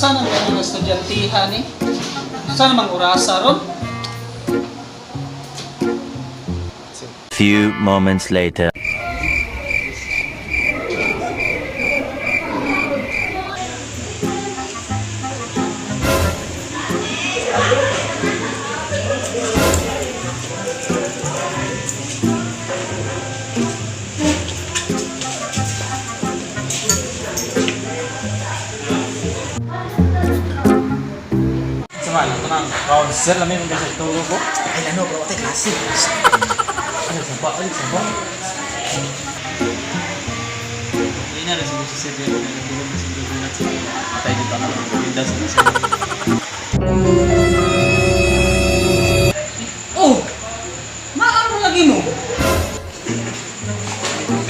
Asa na ba mga estudyantihan ni? Saan namang orasa ron? Few moments later. Sama lang tanang round sir lami man sa ituro ko. Ay, ano, bro, ate, klase. Ano sa ba? Ano sa ba? Hindi na rin siguro si Sir Jerry na nagulog na siguro gulat sa patay di ba ka lang ganda sa sir. Oh! Maano lagi mo?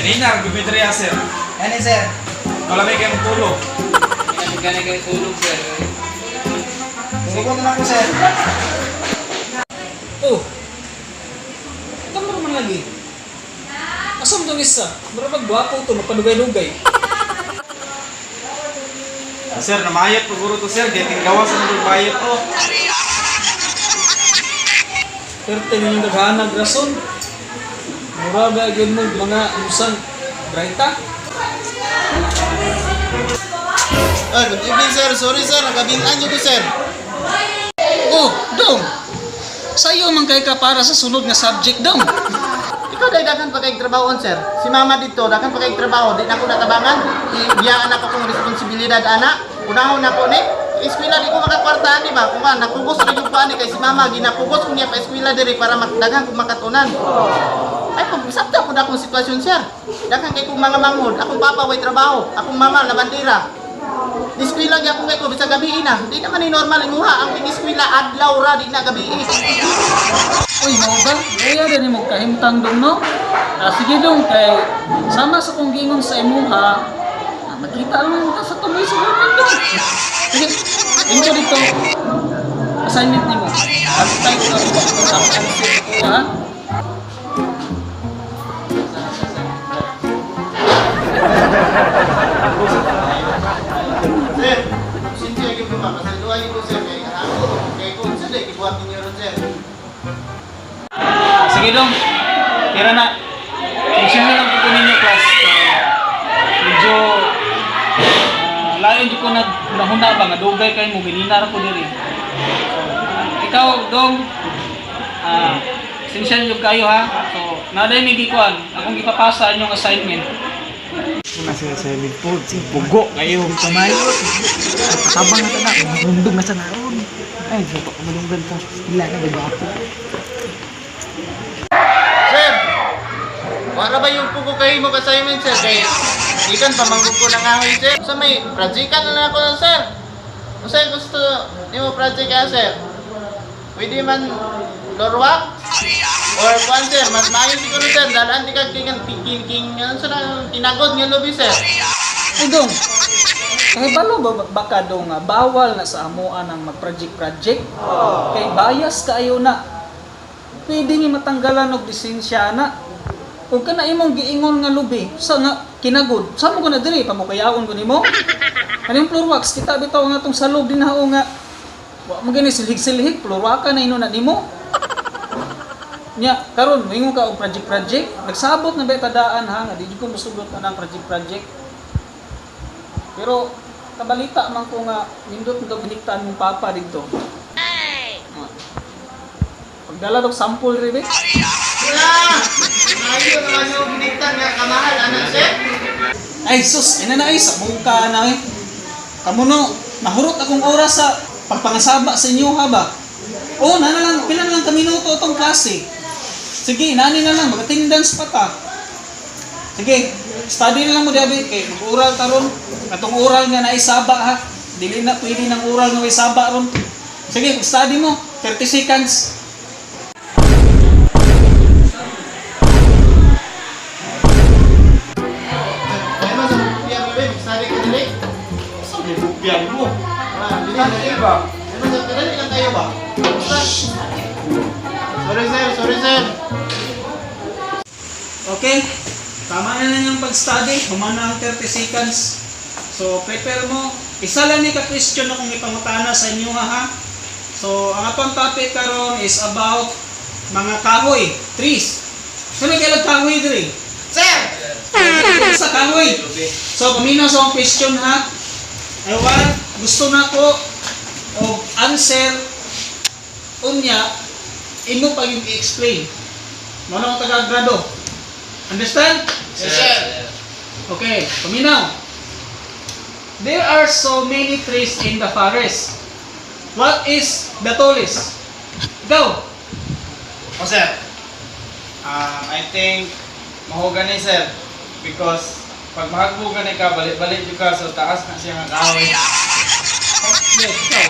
Kanina gubidre sir. Ano, sir? Wala may kay magtulog. Hindi na kayo tulog, sir. Tumuko na lang ko, sir. Oh! Ikaw mo naman lagi. Asa mo itong isa? Mura magwapo to, magpadugay-dugay. Ah, sir, namayat po guro to sir. Getting gawas sa mga bayot to. Perte ninyong naghanag rason. Mura ba yun mo mga musang braita? Ay, good evening, sir. Sorry, sir. Nakabinaan niyo ko, sir. Oh, dong! Sayo man kay ka para sa sunod nga subject, dong. Ikaw dahil dakan pa kayong trabahoon, sir. Si mama dito, dakan pa kayong trabaho. Di na ako natabangan. Ibiyaan ako kong responsibilidad, ana. Unahon na ko ni. Eskwela di ko makakwartaan, di ba? Kung nga, nakugos na yung paani kay si mama. Ginakugos ko niya pa eskwela diri para makdagan kong makatunan. Ay, pag sakta po na akong sitwasyon, sir. Dakan kay kong mga manghod. Akong papa way trabaho. Akong mama, labandera. Eskwela gyapon kay ko bisag gabi na. Di naman ni normal imuha ang eskwela adlaw ra di na gabi. Uy, mao ba? Kaya din mo kahimtang dong, no? Ah, sige dong, kay sama sa kong gingon sa imuha, ah, magkita lang ta sa tuloy sa girlfriend dong. Sige, inyo dito. Assignment nimo. At type sa ang answer ko, ha? Sir, sincere gyud ko ma, pasaluhan ko sir kay ako, kay kung sa day gibuhat ninyo ron sir. Sige dong, tira na. Tension na lang po ninyo class. Medyo lain di ko nag nahuna ba nga dugay kay mo gilinar ko diri. So, ikaw dong, ah sinsya nyo kayo ha. So, naday may gikuan, akong gipapasa inyong assignment. Una sila sa po, si Pugo kayo kamay. Katabang na tanak, nagundog na sa naron. Ay, sa pa kamalunggan ka. Ila na gagwapo. Sir, wala ba yung pugo kay mo assignment sir kay ikan pamanggug ko ng ahoy sir. Sa may project na lang ako sir. Unsa gusto nimo project ka sir? Pwede man floor wax or kuan sir, mas maayo siguro sir dalan di ka king king king ano sa tinagod nga lubi sir. Uy dong, kahibalo ba baka dong nga bawal na sa amuan ang mag-project-project? Kay bias kaayo na. Pwede ni matanggalan og lisensya na. Kung kana imong giingon nga lubi, sa nga kinagod, sa mo ko na diri pamukayaon ko nimo. Kanang floor wax kita bitaw nga tong salog din hao nga wa mo gani silhig-silhig floor waka na ino na nimo. Nya karon moingon ka og project project, nagsabot na ba tadaan ha nga di jud ko mosugot anang project project. Pero kabalita man ko nga nindot nito giniktaan mong papa dito. Ay. Pagdala og sample rin eh. Wala! Maayo naman yung giniktan nga kamahal ana sir. Ay sus, ina na ay sa ka na eh. Kamo no, nahurot akong oras sa pagpangasaba sa inyo ha ba? Oh, na na lang, pila na lang kaminuto itong klase. Sige, nani na lang, mag-attendance pa ta. Sige, study na lang mo diabi kay mag-oral karon. Atong oral nga naisaba ha. Dili na pwede ng oral nga isaba ron. Sige, study mo. 30 seconds. Ay mo sa bukyan mo, babe. Study ka dali. Sa may bugyan mo. Ah, dili dali ba? Ay mo sa dali lang kayo ba? Sorry sir, sorry sir. Okay? Tama na lang yung pag-study. Humana ang 30 seconds. So prepare mo. Isa lang ni ka question akong ipangutana sa inyo ha, ha. So ang atong topic karon is about mga kahoy, trees. Sino kailan kahoy diri? Sir! Sa kahoy. So paminaw sa akong question ha. I want gusto na ko og answer unya imo pa yung i-explain. Mao na akong taga-grado. Understand? Yes, sir. Okay, paminaw. There are so many trees in the forest. What is the tallest? Go! O sir, I think mahugan ni sir because pag mahagbugan ni ka, balik-balik jud ka so taas na siya nga kahoy. Yes, go.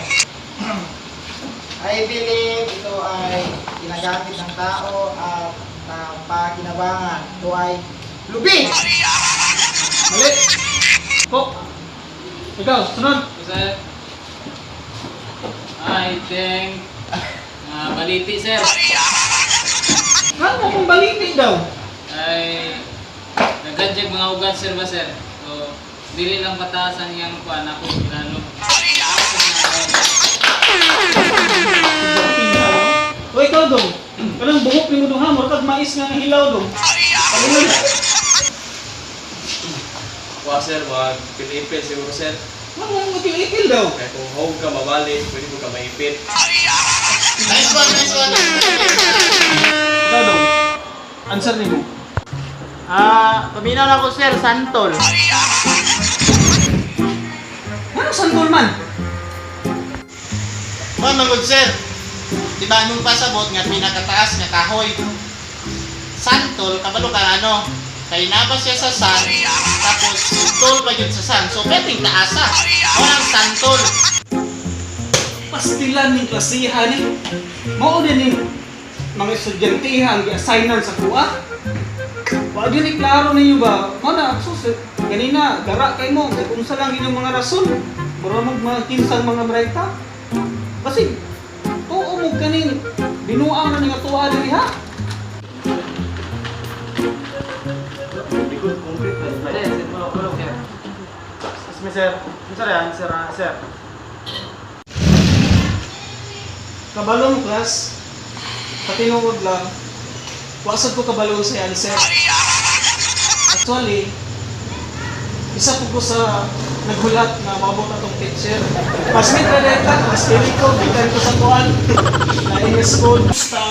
I believe ito ay ginagamit ng tao at napakinabangan. Ito ay lubi! Mali. Po. Ikaw, sunod. Sir, I think baliti, sir. Ano kung baliti daw? Ay nagadyag mga ugat, sir ba, sir? So dili lang pataas ang iyang kuan ako lalo. O ikaw dong. Kanang buhok nimo dong ha, murag mais nga hilaw dong. Ano na? Wa sir, wag pilipil siguro sir. Ano mo ipil daw? Kaya kung home ka mabali, pwede mo ka maipit. Nice one, nice one. Ikaw dong. Answer nimo. Ah, paminaw na ko, sir, santol. Ano santol man? Ma'am, mangod, sir. Di ba nung pasabot nga pinakataas nga kahoy? Santol, kabalo ka ano? Kay naba siya sa san, tapos tol pa yun sa san. So, pwedeng taasa. Walang santol. Pastilan ning klasihan ni. Mao din ning mga estudyante ang gi-assignan sa kuha. Wa gyud ni klaro ninyo ba? Mao na sus ganina gara kay mo kay unsa lang inyong mga rason. Mura mag mga kinsang mga brayta. Kasi tuo mo kaning binuang na nga tuwa diri ha. Sir, sir, pulo, pulo, sir. Excuse me sir, sir yan, sir, ah, sir. Kabalo mo class. Patinuod lang. Wa sad ko kabalo sa answer. Actually, isa po ko sa naghulat na maabot atong teacher. Mas may tradita, mas pili ko, bitan ko sa kuan. Na school. Basta,